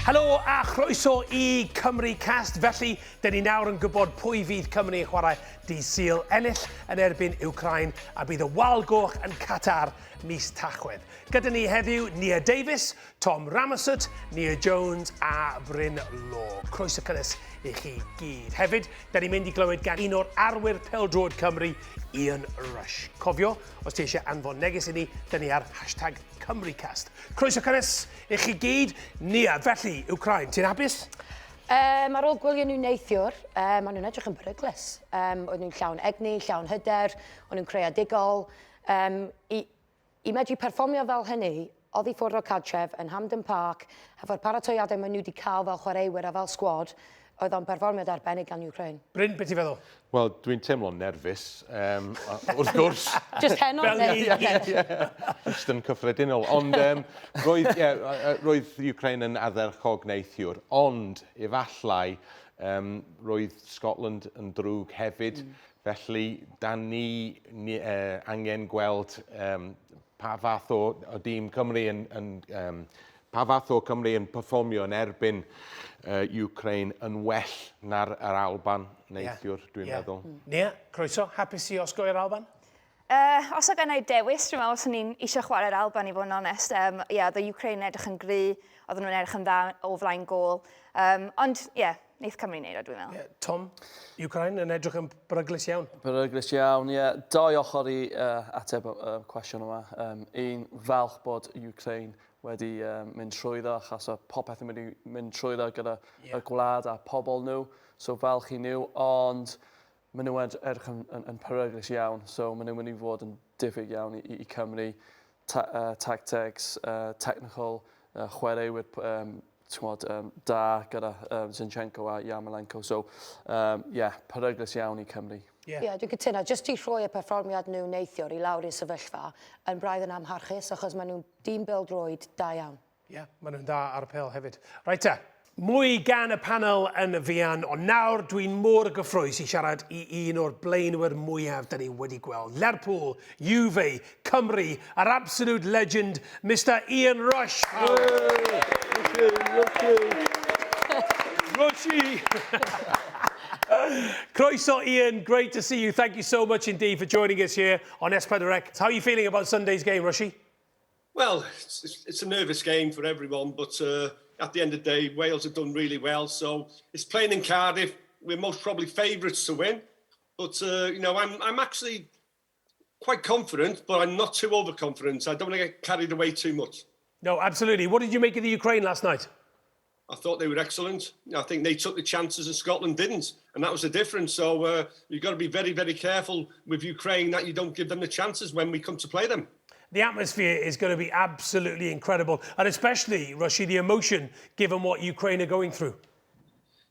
Helo a chroeso i Cymru Cast. Felly, dyn ni nawr yn gwybod pwy fydd Cymru yn chwarae dydd Sul ennill yn erbyn Wcráin a bydd y Wal Goch yn Qatar mis Tachwedd. Gyda ni heddiw Nia Davies, Tom Ramasut, Nia Jones a Bryn Law. Croeso cynnes i chi gyd. Hefyd, da ni'n mynd i glywed gan un o'r arwyr pêl-droed Cymru, Ian Rush. Cofio, os ti eisiau anfon neges i ni, da ni ar hashtag CymruCast. Croeso cynnes i chi gyd. Nia, felly, Wcráin, ti'n hapus? Ar ôl gwylio nhw neithiwr, maen nhw'n edrych yn beryglus. Oedden nhw'n llawn egni, llawn hyder, o'n nhw'n creadigol. I medru perfformio fel hynny, oddi ffwrdd o'r cartref, yn Hampden Park, hefo'r paratoiadau maen nhw wedi cael fel chwaraewyr a fel sgwad, oedd o'n perfformiad arbennig gan Ukraine. Bryn, beth ti'n feddwl? Wel, dwi'n teimlo'n nerfus, wrth gwrs. Just heno, neu? Ie, ie, ie. Just yn cyffredinol. Ond roedd, ie, roedd Ukraine yn ardderchog neithiwr, ond efallai roedd Scotland yn drwg hefyd. Felly, dan ni, ni angen gweld pa fath o, o dîm Cymru yn, yn um, pa fath o Cymru yn perfformio yn erbyn Ukraine yn well na'r yr Alban neithiwr, yeah. Dwi'n meddwl. Nia, croeso, hapus i osgoi'r Alban? Os oedd gen i dewis, dwi'n meddwl swn i'n eisiau chwarae'r Alban i fod yn onest. Yeah, oedd y Ukraine edrych yn gry, oedden nhw'n edrych yn dda o flaen gôl. Ond, ie, yeah, neith Cymru wneud o, dwi'n meddwl. Yeah, Tom, Ukraine yn edrych yn beryglus iawn. Beryglus iawn, ie. Yeah. Dau ochr i ateb y cwestiwn yma. Un, falch bod Ukraine wedi mynd trwyddo, achos o popeth yn mynd i mynd trwyddo gyda y gwlad a pobl nhw. So falch i nhw, ond maen nhw edrych yn peryglus iawn, so maen nhw'n mynd i fod yn diffyg iawn i Cymru. Tactics, technical, chwaraewyr t'mod, da gyda Zinchenko a Yarmolenko. So, yeah, peryglus iawn i Cymru. Ie, yeah, dwi'n cytuno. Jyst i rhoi y perfformiad nhw neithiwr i lawr i'r sefyllfa yn braidd yn amharchus, achos maen nhw'n dîm bêl-droed da iawn. Ie, yeah, maen nhw'n dda ar y pêl hefyd. Reit te, mwy gan y panel yn fuan, ond nawr dwi'n mor gyffrous i siarad i un o'r blaenwyr mwyaf da ni wedi gweld. Lerpwl, Juve, Cymru, a'r absolute legend, Mr Ian Rush. Rushy, Rushy. Rushy! Croeso, Ian. Great to see you. Thank you so much indeed for joining us here on S4C. How are you feeling about Sunday's game, Rushy? Well, it's a nervous game for everyone, but at the end of the day, Wales have done really well. So it's playing in Cardiff. We're most probably favourites to win. But I'm actually quite confident, but I'm not too overconfident. I don't want to get carried away too much. No, absolutely. What did you make of the Ukraine last night? I thought they were excellent. I think they took the chances and Scotland didn't, and that was the difference. So you've got to be very, very careful with Ukraine that you don't give them the chances when we come to play them. The atmosphere is going to be absolutely incredible, and especially, Rushy, the emotion given what Ukraine are going through.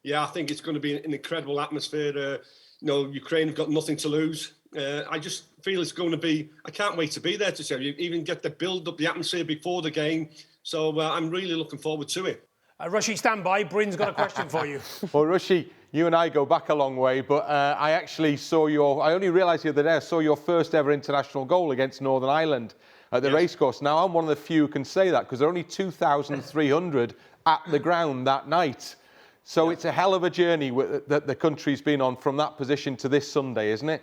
Yeah, I think it's going to be an incredible atmosphere. Ukraine have got nothing to lose. I just feel it's going to be, I can't wait to be there to see you even get the build up, the atmosphere before the game. So I'm really looking forward to it. Rushy, stand by. Bryn's got a question for you. Well, Rushy, you and I go back a long way, but I actually saw your, I only realised the other day, I saw your first ever international goal against Northern Ireland at the racecourse. Now, I'm one of the few who can say that because there are only 2,300 at the ground that night. So it's a hell of a journey that the country's been on from that position to this Sunday, isn't it?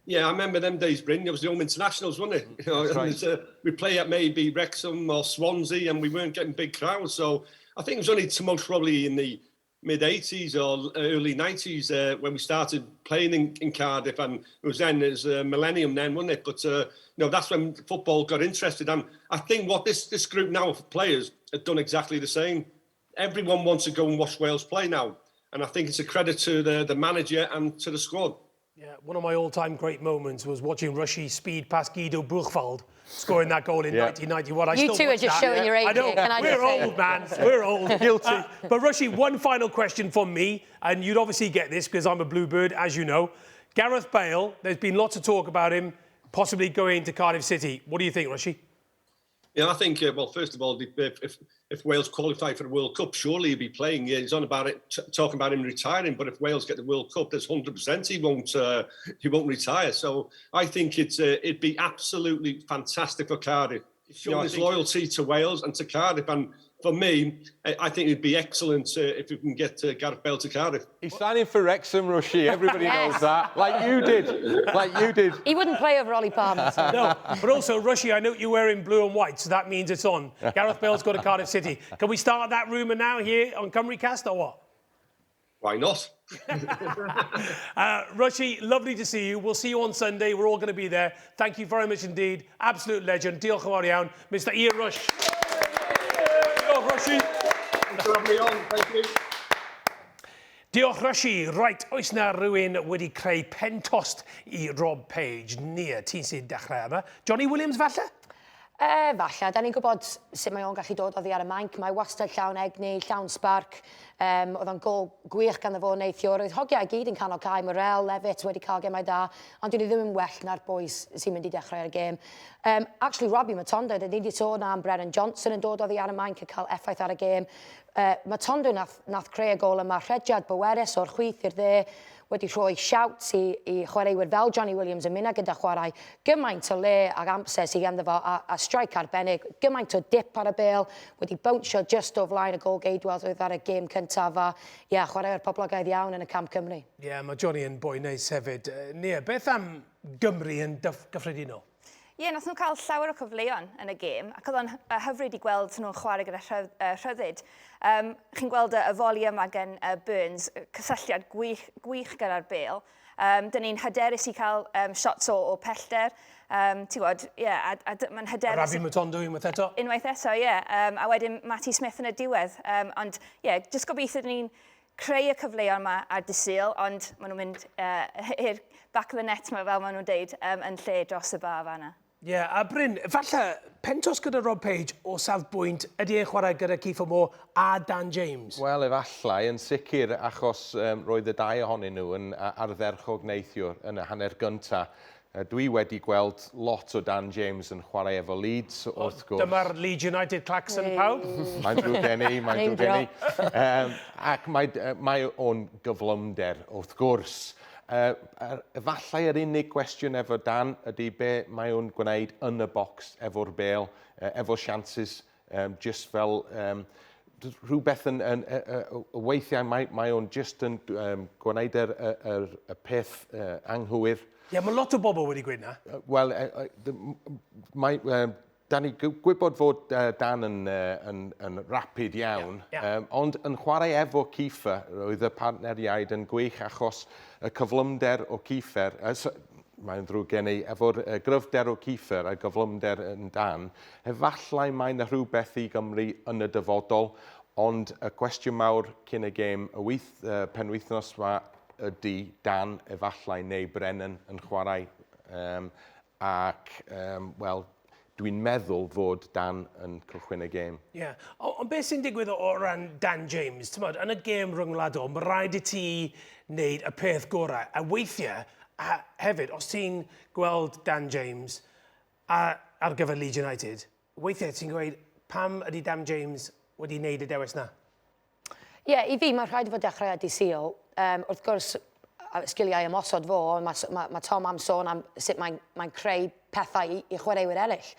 Yeah, I remember them days, Bryn. It was the home internationals, wasn't it? That's right. We play at maybe Wrexham or Swansea and we weren't getting big crowds. So I think it was only to most probably in the mid-80s or early 90s when we started playing in Cardiff, and it was then, it was a millennium then, wasn't it? But that's when football got interested. And I think what this group now of players have done exactly the same. Everyone wants to go and watch Wales play now. And I think it's a credit to the manager and to the squad. Yeah, one of my all-time great moments was watching Rushy speed past Guido Buchwald, scoring that goal in 1991. I You still two are watch just that. showing your age I know. here, can I We're just say? Old, man. We're old. Guilty. But Rushy, one final question from me, and you'd obviously get this because I'm a bluebird, as you know. Gareth Bale, there's been lots of talk about him possibly going to Cardiff City. What do you think, Rushy? Yeah, I think, well, first of all, if Wales qualify for the World Cup, surely he'll be playing. Yeah, he's on about it, talking about him retiring, but if Wales get the World Cup, there's 100% he won't retire. So I think it'd be absolutely fantastic for Cardiff. He's shown his loyalty to Wales and to Cardiff, and for me, I think it'd be excellent if we can get Gareth Bale to Cardiff. He's signing for Wrexham, Rushy. Everybody yes. knows that. Like you did. Like you did. He wouldn't play over Ollie Palmer. So. No, but also, Rushie, I note you're wearing blue and white, so that means it's on. Gareth Bale's got to Cardiff City. Can we start that rumour now here on Cymru Cast or what? Why not? Rushie, lovely to see you. We'll see you on Sunday. We're all going to be there. Thank you very much indeed. Absolute legend. Diolch yn fawr iawn. Mr Ian Rush. Diolch, Rushie. Thanks for having me on. Thank you. Diolch, Rushie. Right, oes na rhywun wedi creu pen tost i Rob Page? Nia, ti'n sy'n dechrau yma. Johnny Williams, falle? E, falle. Da ni'n gwybod sut mae o'n gallu dod oddi ar y mainc. Mae wastad llawn egni, llawn sbarc. Um, oedd o'n gol gwych ganddo fo neithiwr. Oedd hogiau i gyd yn canol cae. Morel, Levitt wedi cael gemau da, ond dyn nhw ddim yn well na'r boys sy'n mynd i dechrau ar y gêm. Um, actually, Robbie Matondo, dyn ni wedi sôn am Brennan Johnson yn dod oddi ar y mainc a cael effaith ar y gêm. Matondo nath, nath creu y gol yma, rhediad bwerus o'r chwith i'r dde, wedi rhoi shouts i, i chwaraewyr fel Johnny Williams yn mynd gyda chwarae gymaint o le ac amser sydd ganddo fo a, a strike arbennig, gymaint o dip ar y bêl, wedi bownsio just o flaen y gol geidwad oedd ar y gêm cyntaf a ie, yeah, chwaraewyr poblogaidd iawn yn y camp Cymru. Ie, yeah, mae Johnny yn boi neis hefyd. Nia, beth am Gymru yn gyffredinol? Ie, yeah, nath nhw cael llawer o cyfleon yn y gêm, ac oedd o'n hyfryd i gweld nhw'n chwarae gyda rhyddid. Um, chi'n gweld y, y foli yma gen Burns, cysylltiad gwych, gwych gyda'r bêl. Um, dyn ni'n hyderus i cael um, shots o, o pellter. Um, ti'n gwybod, ie, yeah, a, a, mae'n hyderus... Rabbi Matondo unwaith eto. Unwaith eto, ie. Yeah. Um, a wedyn Matty Smith yn y diwedd. Um, ond, ie, yeah, jyst gobeithio dyn ni'n creu y cyfleon yma ar dydd Sul, ond maen nhw'n mynd uh, i'r back of the net ma, fel maen nhw'n deud, um, yn lle dros y bar fanna. Ie, yeah, a Bryn, falle pentos gyda Rob Page o safbwynt ydy e'n chwarae gyda Kieffer Moore a Dan James? Wel, efallai, yn sicr, achos um, roedd y dau ohonyn nhw yn ardderchog neithiwr yn y hanner gynta. Dwi wedi gweld lot o Dan James yn chwarae efo Leeds, wrth gwrs. Dyma'r Leeds United klaxon pawb. Mae'n drwg gen i, mae'n drwg gen i. Um, ac mae, mae o'n gyflymder, wrth gwrs. Uh, efallai yr unig gwestiwn efo Dan ydy be mae o'n gwneud yn y bocs efo'r bel, uh, efo chances, um, just fel um, rhywbeth yn, yn, yn, yn weithiau mae, mae o'n just yn um, gwneud yr, yr, y peth uh, anghywir. Ie, yeah, mae lot o bobl wedi gweud na. Wel, mae, da ni gwybod fod Dan yn, yn, yn rapid iawn, yeah, yeah. Um, ond yn chwarae efo Kiefer, roedd y partneriaid yn gwych achos y cyflymder o Kiefer, uh, so, mae'n ddrwg gen i, efo'r uh, gryfder o Kiefer a gyflymder yn Dan, efallai mae yna rhywbeth i Gymru yn y dyfodol, ond y cwestiwn mawr cyn y gêm y wyth, uh, penwythnos yma ydy Dan efallai neu Brennan yn chwarae. Um, ac, um, wel, dwi'n meddwl fod Dan yn cychwyn y gêm. Ie. Yeah. Ond beth sy'n digwydd o, o ran Dan James? Tymod, yn y gêm rhyngwladol, mae rhaid i ti wneud y peth gorau. A weithiau, a hefyd, os ti'n gweld Dan James a, ar gyfer Leeds United, weithiau ti'n gweud, pam ydy Dan James wedi wneud y dewis na? Ie, yeah, i fi mae'n rhaid i fod dechrau ar dydd Sul. Um, wrth gwrs, sgiliau ymosod fo, mae, ma, ma Tom am sôn am sut mae'n mae creu pethau i, i chwaraewyr eraill.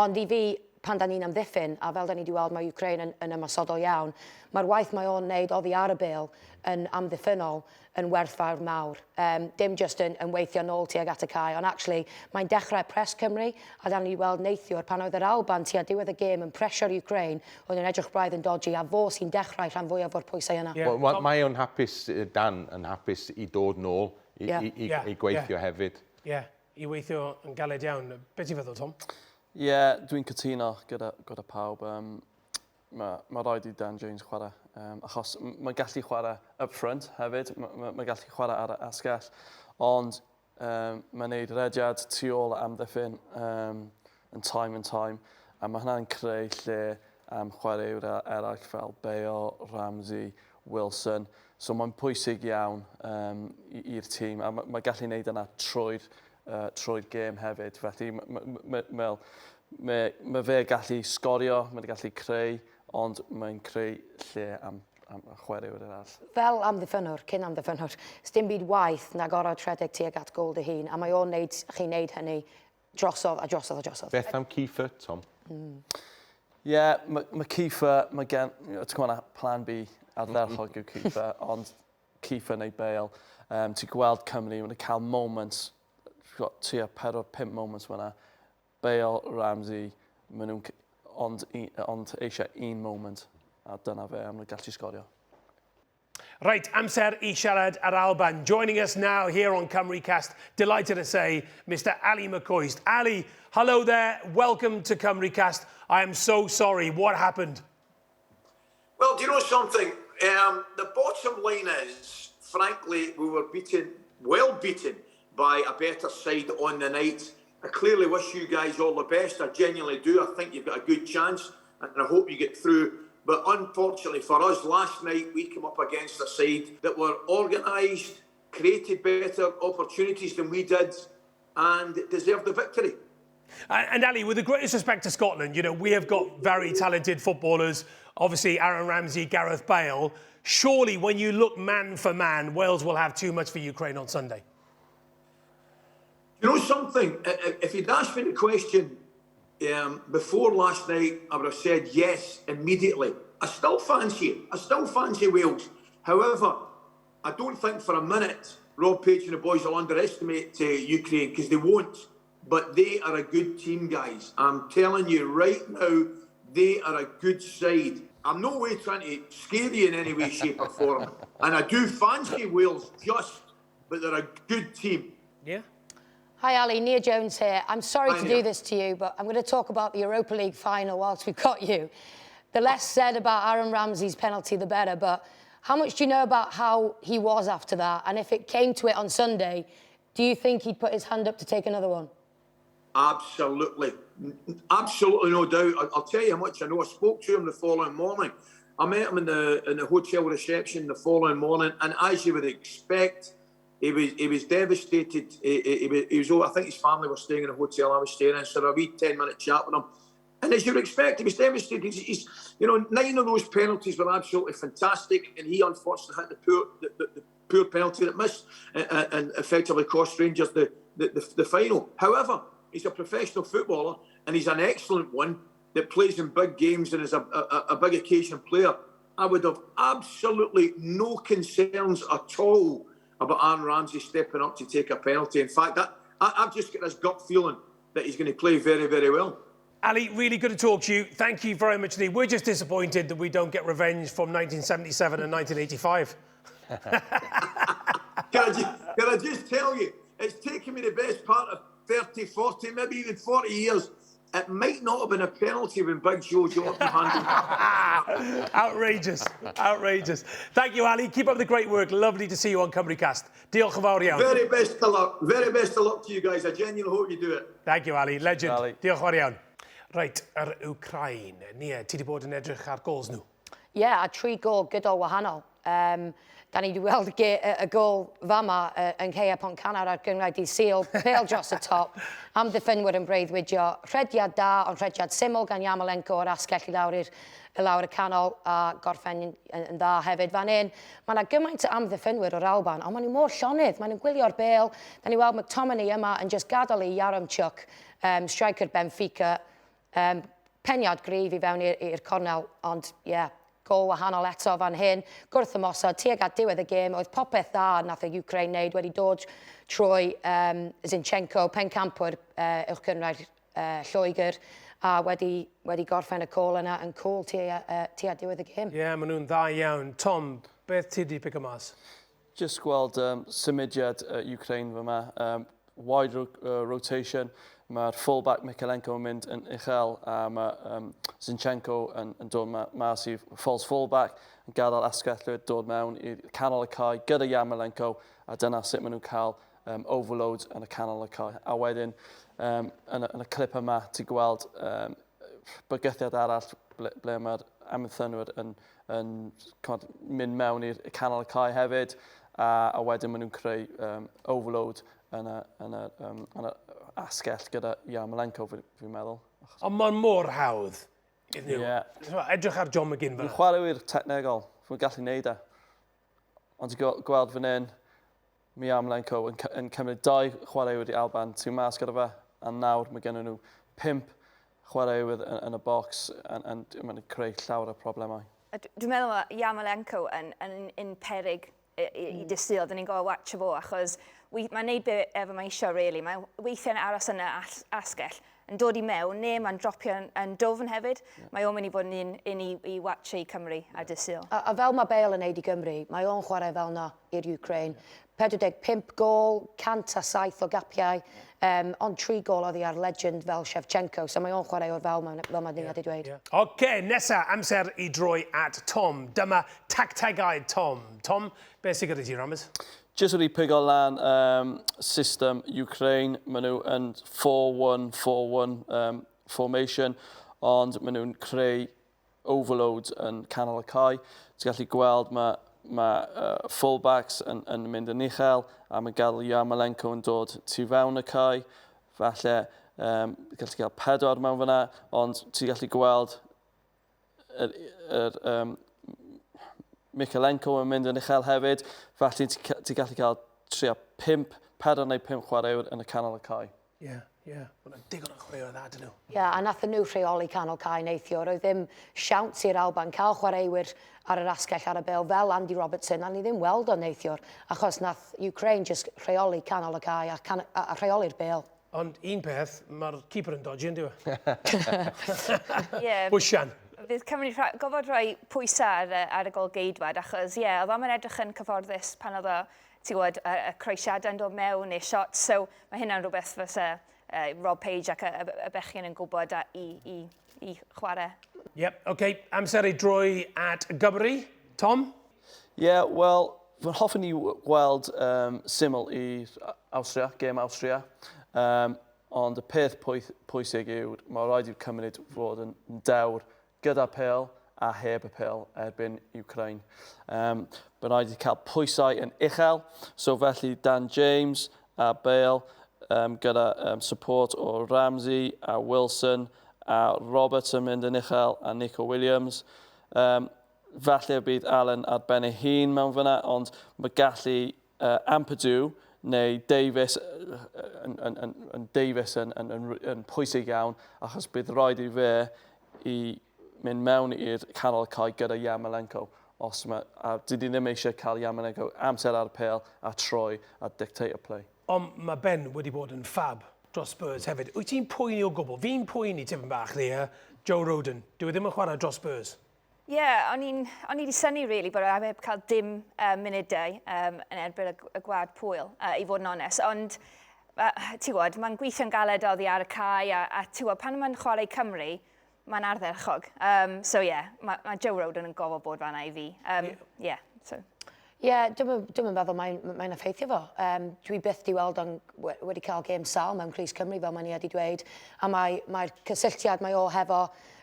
Ond i fi, pan da ni'n amddiffyn, a fel da ni wedi weld mae Ukraine yn, yn ymosodol iawn, mae'r waith mae o'n neud oddi ar y bêl yn amddiffynol yn werthfawr mawr. Um, dim just yn, yn weithio nôl tuag at y cae, ond actually mae'n dechrau press Cymru, a da ni weld neithiwr pan oedd yr Alban tua diwedd y gêm yn pressio'r Ukraine, oedd yn edrych braidd yn dodgy, a fo sy'n dechrau rhan fwyaf o'r pwysau yna. Yeah. Well, mae o'n hapus, Dan yn hapus i dod nôl i, yeah. i, i, yeah. i gweithio yeah. hefyd. Ie, yeah. i weithio yn galed iawn. Be ti'n feddwl, Tom? Ie, yeah, dwi'n cytuno gyda, gyda pawb. Um, mae, ma rhaid i Dan James chwarae. Um, achos mae'n gallu chwarae up front hefyd, mae'n ma, ma gallu chwarae ar y asgell, ond um, mae'n neud rediad tu ôl amddiffyn um, yn time and time, a mae hwnna'n creu lle am chwaraewyr eraill fel Bale, Ramsey, Wilson. So mae'n pwysig iawn um, i'r tîm, a mae ma gallu neud yna trwy'r uh, trwy gêm hefyd. Felly mae ma, ma, ma fe gallu sgorio, mae'n gallu creu, ond mae'n creu lle am, am chwaraewyr eraill. Fel amddiffynwr, cyn amddiffynwr, dim byd waith na gorfod rhedeg tuag at gol dy hun, a mae o'n neud, chi'n neud hynny drosodd a drosodd a drosodd. Beth am Kiefer, Tom? Ie, mm. Ie, yeah, mae ma Kiefer, mae gen... Ti'n gwybod, plan B ardderchog yw Kiefer, ond Kiefer neu Bale. Um, ti'n gweld Cymru, mae'n cael moments, tua 4-5 moments fyna. Bale, Ramsey, maen nhw'n ond, ond eisiau un moment, a dyna fe, a maen nhw'n gallu sgorio. Right, amser i siarad ar Alban. Joining us now here on Cymru Cast, delighted to say, Mr Ali McCoist. Ali, hello there. Welcome to Cymru Cast. I am so sorry. What happened? Well, do you know something? Um, the bottom line is, frankly, we were beaten, well beaten, by a better side on the night. I clearly wish you guys all the best. I genuinely do. I think you've got a good chance, and I hope you get through. But unfortunately for us, last night we came up against a side that were organised, created better opportunities than we did, and deserved the victory. And Ali, with the greatest respect to Scotland, you know, we have got very talented footballers. Obviously, Aaron Ramsey, Gareth Bale. Surely, when you look man for man, Wales will have too much for Ukraine on Sunday. You know something? If you'd asked me the question um, before last night, I would have said yes immediately. I still fancy it. I still fancy Wales. However, I don't think for a minute Rob Page and the boys will underestimate uh, Ukraine because they won't. But they are a good team, guys. I'm telling you right now, they are a good side. I'm no way trying to scare you in any way, shape, or form. And I do fancy Wales just, but they're a good team. Yeah. Hi Ali, Nia Jones here. I'm sorry Hi, to Nia. do this to you, but I'm going to talk about the Europa League final whilst we've got you. The less said about Aaron Ramsey's penalty, the better, but how much do you know about how he was after that? And if it came to it on Sunday, do you think he'd put his hand up to take another one? Absolutely. Absolutely no doubt. I'll tell you how much I know. I spoke to him the following morning. I met him in the in the hotel reception the following morning, and as you would expect, he was he was devastated. He, he, he, he was. I think his family were staying in the hotel I was staying in, so a wee ten minute chat with him. And as you would expect, he was devastated. He's, he's, you know, nine of those penalties were absolutely fantastic, and he unfortunately had the poor, the, the, the poor penalty that missed and, and effectively cost Rangers the, the, the, the final. However, he's a professional footballer, and he's an excellent one that plays in big games and is a, a, a big occasion player. I would have absolutely no concerns at all about Aaron Ramsey stepping up to take a penalty. In fact, that, I, I've just got this gut feeling that he's going to play very, very well. Ali, really good to talk to you. Thank you very much indeed. We're just disappointed that we don't get revenge from 1977 and 1985. can, I just, can I just tell you, it's taken me the best part of 30, 40, maybe even 40 years it might not have been a penalty when Big Joe Jordan handled it. Outrageous. Outrageous. Thank you, Ali. Keep up the great work. Lovely to see you on Cymru Cast. Diolch yn fawr iawn. Very best of luck. Very best of luck to you guys. I genuinely hope you do it. Thank you, Ali. Legend. Ali. Diolch fawr iawn. Reit, yr Ukraine. Nia, ti wedi bod yn edrych ar gols nhw? Ie, yeah, a tri gol gydol wahanol. Um, da ni wedi weld y, y gol fama uh, yng Nghaeau Pontcanna ar gynghrair dydd Sul, pêl dros y top, amddiffynwyr yn breuddwydio, rhediad da, ond rhediad syml gan Yarmolenko o'r asgell i lawr i'r i lawr y canol a gorffen yn, yn, yn dda hefyd fan hyn. Mae yna gymaint o amddiffynwyr o'r Alban, ond maen nhw mor llonydd, maen nhw'n gwylio'r bêl. Da ni weld McTominay yma yn just gadael i Yaremchuk, um, striker Benfica, um, peniad gryf i fewn i'r cornel, ond ie, yeah, gol wahanol eto fan hyn. Gwrth ymosod, tuag at diwedd y gêm, oedd popeth dda nath y Ukraine wneud wedi dod trwy um, Zinchenko, pencampwr uh, uwch gynghrair uh, Lloegr, a wedi, wedi gorffen y col yna yn col tua, uh, tua diwedd y gêm. Ie, yeah, maen nhw'n dda iawn. Tom, beth ti wedi pigo mas? Just gweld um, symudiad uh, Ukraine fyma. Um, wide ro uh, rotation. Mae'r fullback Mykolenko yn mynd yn uchel a mae um, Zinchenko yn, yn dod ma mas i false fullback yn gadael asgellwyr dod mewn i canol y cae gyda Yarmolenko a dyna sut maen nhw'n cael um, overloads yn y canol y cae. A wedyn um, yn, y, yn y clip yma ti'n gweld um, bygythiad arall ble, ble mae'r amddiffynwyr yn, yn cod, mynd mewn i'r canol y cae hefyd a, a wedyn maen nhw'n creu um, overload yn y, yn y, um, yn y asgell gyda Yarmolenko, fi'n fi meddwl. Ond mae'n mor hawdd iddyn nhw. Ie. Edrych ar John McGinn Mae'n fel. chwaraewyr technegol, fi'n gallu neud e. Ond ti'n gweld fan hyn, mae Yarmolenko yn, yn cymryd dau chwaraewyr i Alban, tu mas gyda fe, a nawr mae gennym nhw pump chwaraewyr yn, yn y bocs yn, yn, yn, yn creu llawer o problemau. Dwi'n meddwl mae Yarmolenko yn, yn, yn perig i, i, i mm. dydd Sul, dyn ni'n gorfod watcho fo, achos mae'n neud be efo mae eisiau, really. Mae weithiau'n aros yn y asgell, yn dod i mewn, neu mae'n dropio yn, yn dwfn hefyd. Yeah. Mae o'n mynd i fod yn un, un i, i watcho i Cymru ar dydd Sul. A, a fel mae Bale yn neud i Gymru, mae o'n chwarae fel na i'r Ukraine. Yeah. 45 gol, 107 o gapiau, um, ond 3 gol oddi ar legend fel Shevchenko, so mae o'n chwarae o'r fel, fel mae yeah. wedi dweud. Yeah. Oce, okay, nesa, amser i droi at Tom. Dyma tactegau Tom. Tom, beth sydd gyda ti, Ramos? Jyst wedi pigo lan um, system Ukraine, maen nhw yn 4-1-4-1 um, formation, ond maen nhw'n creu overloads yn canol y cae. Ti'n gallu gweld mae mae uh, fullbacks yn, yn mynd yn uchel a mae gadael Yarmolenko yn dod tu fewn y cae. Falle um, gallu cael pedwar mewn fyna, ond ti'n gallu gweld yr, yr um, Mykolenko yn mynd yn uchel hefyd. Felly ti'n ti gallu cael 3 a 5, 4 neu 5 chwaraewr yn y canol y cae. Ie, yeah, ie. Yeah. Mae'n digon o chwaraewyr dda dyn nhw. Ie, yeah, a nath nhw rheoli canol cae neithiwr. Oedd ddim siawns i'r Alban cael chwaraewyr ar yr asgell ar y bêl fel Andy Robertson, a ni ddim weld o neithiwr, achos nath Ukraine just rheoli canol y cae a, can a, a rheoli'r bêl. Ond un peth, mae'r keeper yn dodgy, yn dyw e? Ie. Bwsian. Fydd Cymru gofod rhoi pwysau ar, ar y gol geidwad, achos ie, yeah, oedd o'n edrych yn cyfforddus pan oedd o, ti'n gwybod, y, y croesiadau'n dod mewn neu shots, so mae hynna'n rhywbeth fysa uh, Rob Page ac y, y, y bechgyn yn gwybod a, i, i, i chwarae. Yep, oce. Okay. Amser i droi at Gymru. Tom? Ie, yeah, wel, fy hoffwn i weld um, syml i Awstria, gêm Awstria. Um, ond y peth pwysig yw, mae rhaid i'r Cymru fod yn dewr gyda pêl a heb y pêl erbyn Ukraine. Um, mae rhaid i cael pwysau yn uchel, so felly Dan James a Bale um, gyda um, support o Ramsey a Wilson a Roberts yn mynd yn uchel a Nico Williams. Um, falle bydd Allen ar ben ei hun mewn fyna, ond mae gallu uh, Ampadu neu Davies yn, yn, yn, yn Davies yn, yn, yn, yn pwysig iawn, achos bydd rhaid i fe i mynd mewn i'r canol cae gyda Yarmolenko. Os mae, a dydyn ni ddim eisiau cael Yarmolenko amser ar y pêl a troi a dictate y play. Ond mae Ben wedi bod yn fab dros Spurs hefyd. Wyt ti'n poeni o gwbl? Fi'n poeni tipyn bach, Leah. Joe Rodon. Dyw e ddim yn chwarae dros Spurs. Ie, yeah, o'n i'n o'n i wedi synnu really bod e heb cael dim uh, munudau um, yn erbyn y, y gwlad Pwyl, uh, i fod yn onest. Ond, uh, ti'n gwybod, mae'n gweithio'n galed oddi ar y cae, a, a ti'n gwybod, pan mae'n chwarae Cymru, mae'n ardderchog. Um, so ie, yeah, mae, mae Joe Rodon yn gofod bod fanna i fi. Um, yeah. yeah, so. Ie, yeah, dwi'n dwi meddwl mae'n mae effeithio fo. Um, dwi byth di weld o'n wedi cael gêm sal mewn crys Cymru fel mae'n i wedi dweud. A mae'r mae cysylltiad mae o hefo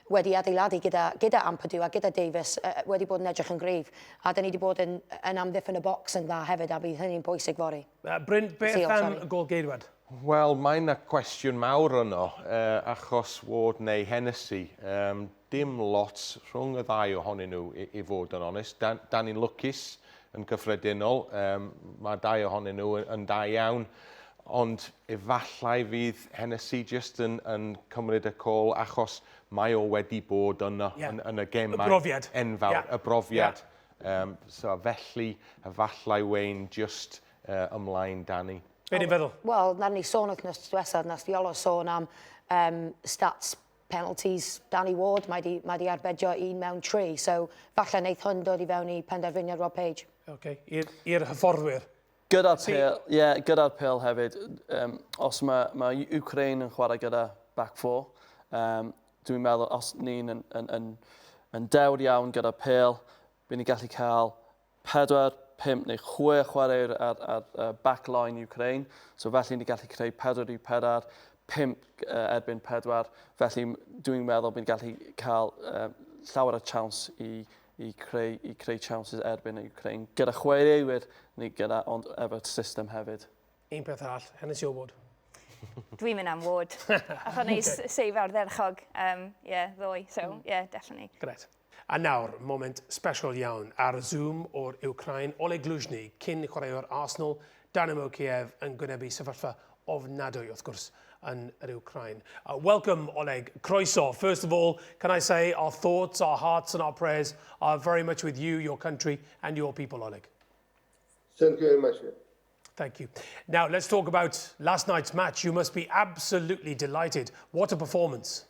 wedi adeiladu gyda, gyda Ampadu a gyda Davies uh, wedi bod yn edrych yn gryf. A da ni wedi bod yn, yn amddiffyn y bocs yn dda hefyd a bydd hynny'n bwysig fory. Uh, Bryn, beth am y gol geidwad? Wel, mae yna cwestiwn mawr yno, uh, achos Ward neu Hennessy. Um, dim lot rhwng y ddau ohonyn nhw, i, i fod yn onest. Dan, dan ni'n lwcus yn gyffredinol. Um, mae dau ohonyn nhw yn, yn da iawn. Ond efallai fydd Hennessy just yn, yn cymryd y call achos mae o wedi bod yno yeah. yn, yn y gemau y brofiad. enfawr, yeah. y brofiad. Yeah. Um, so felly, efallai Wayne just uh, ymlaen Danny. Be ni'n feddwl? Wel, na ni sôn wythnos diwethaf, nas Iolo sôn am um, stats penalties Danny Ward, mae di, mae di arbedio un mewn tri, so falle wneith hwn dod i fewn i penderfyniad Rob Page. OK, i'r hyfforddwyr. Gyda'r pêl, ie, yeah, gyda'r pêl hefyd, um, os mae, mae Ukraine yn chwarae gyda back four, um, dwi'n meddwl os ni'n yn, yn, yn, yn dewr iawn gyda pêl, bydd ni'n gallu cael 4, 5 neu 6 chwaraewr ar, ar uh, backline Ukraine. So felly ni'n gallu creu 4 i 4, 5 uh, erbyn 4. Felly dwi'n meddwl bydd ni'n gallu cael uh, llawer o chance i, i, creu, i creu chances erbyn Ukraine. Gyda chwaraewyr ni gyda, ond efo'r system hefyd. Un peth arall, Hennessy o Ward? Dwi'n mynd am Ward. Ac o'n ei save ardderchog, um, yeah, ddoe. So, yeah, definitely. Gret. A nawr, moment special iawn ar Zoom o'r Ukraine, Oleg Luzhny, cyn chwaraewr Arsenal, Dynamo Kiev yn gwynebu sefyllfa ofnadwy, wrth gwrs, yn yr Wcráin. Welcome, Oleg. Croeso. First of all, can I say our thoughts, our hearts and our prayers are very much with you, your country and your people, Oleg. Thank you very much. Thank you. Now, let's talk about last night's match. You must be absolutely delighted. What a performance.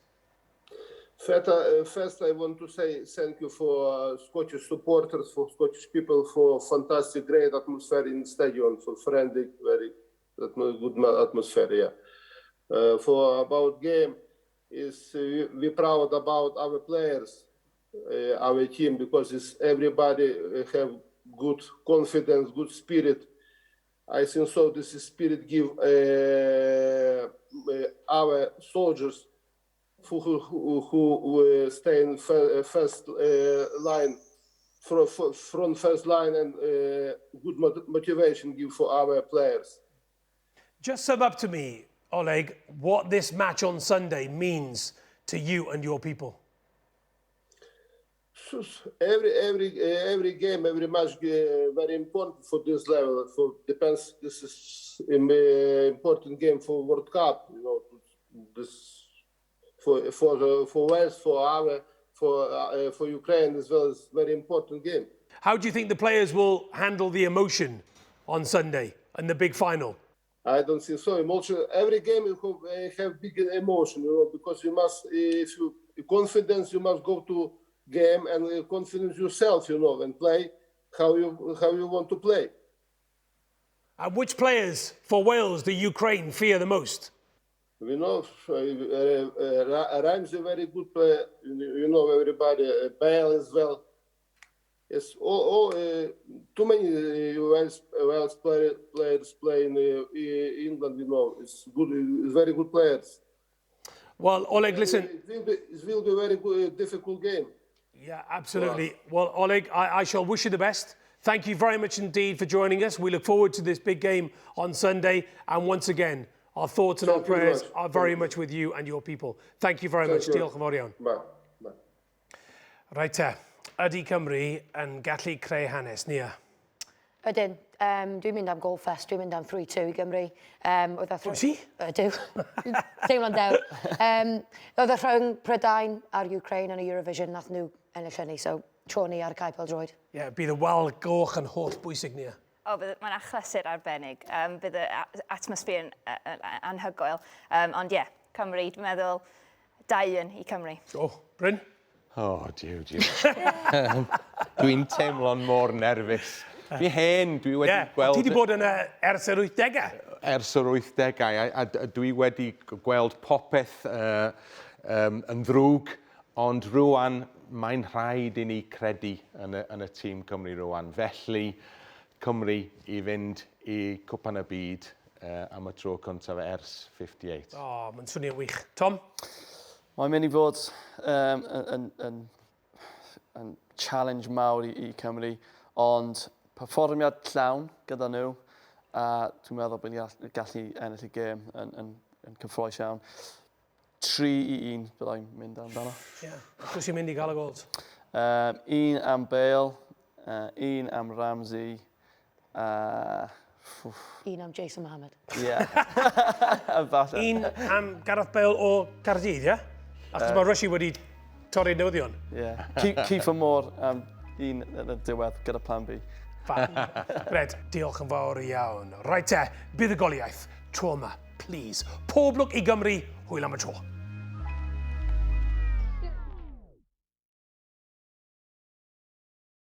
First, I want to say thank you for Scottish supporters, for Scottish people, for fantastic, great atmosphere in stadium, for friendly, very good atmosphere. Yeah. For about game, is we proud about our players, our team, because it's everybody have good confidence, good spirit. I think so. This is spirit give our soldiers who stay in first line, front first line, and good motivation give for our players. Just sum up to me, Oleg, what this match on Sunday means to you and your people. Every game, every match, very important for this level. For depends, this is an important game for World Cup. You know, this for Wales, for Ukraine as well is very important game. How do you think the players will handle the emotion on Sunday and the big final? I don't think so. Emotion. Every game you have big emotion, you know, because you must, if you confidence, you must go to game and confidence yourself, you know, and play how you want to play. And which players for Wales do Ukraine fear the most? We know Ramsey very good player. You know everybody. Bale as well. Yes, all too many Wales players play in England. You know, it's good. It's very good players. Well, Oleg, listen. It will be very good, difficult game. Yeah, absolutely. Well, Oleg, I shall wish you the best. Thank you very much indeed for joining us. We look forward to this big game on Sunday. And once again, our thoughts and our prayers are very much with you and your people. Thank you very much. Diolch yn fawr iawn. Bye. Bye. Reit te, ydy Cymru yn gallu creu hanes, Nia? Ydyn. Dwi'n mynd am goal fest, dwi'n mynd am 3-2 i Gymru. Wyt ti? Ydw. Teimlo'n dew. Oedd y rhwng Prydain a'r Ukraine yn y Eurovision, nath nhw ennill hynny, so tro ni ar y cae pêl-droed. Ie, yeah, bydd y wal goch yn holl bwysig, Nia. O, mae'n achlysur arbennig. Bydd y atmosffer yn anhygoel. Ond ie, yeah, Cymru, dwi'n meddwl 2-1 i Cymru. O, Bryn? O, diw, diw. Dwi'n teimlo'n mor nerfus. Dwi hen, dwi wedi gweld... Ti wedi bod yna ers yr 80au? Ers yr 80au, a dwi wedi gweld popeth yn ddrwg, ond rwan mae'n rhaid i ni credu yn y tîm Cymru rwan. Felly, Cymru i fynd i Cwpan y Byd am y tro cyntaf ers 58. O, mae'n swnio'n wych. Tom? Mae'n mynd i fod yn challenge mawr i Cymru, ond perfformiad llawn gyda nhw, a dwi'n meddwl bod ni'n gallu ennill y gêm yn cyffrous iawn. 3-1 byddai'n mynd amdano. Ie. Yeah. Pwy sy'n mynd i gael y gols? Un am Bale, un am Ramsey, un am Jason Mohammed. Ie. Un am Gareth Bale o Caerdydd, ie? Achos mae Rushy wedi torri'r newyddion. Ie. Kieffer Moore am un yn y diwedd gyda plan B. Reit, diolch yn fawr iawn. Reit te, buddugoliaeth, tro yma, please. Pob lwc i Gymru, hwyl am y tro.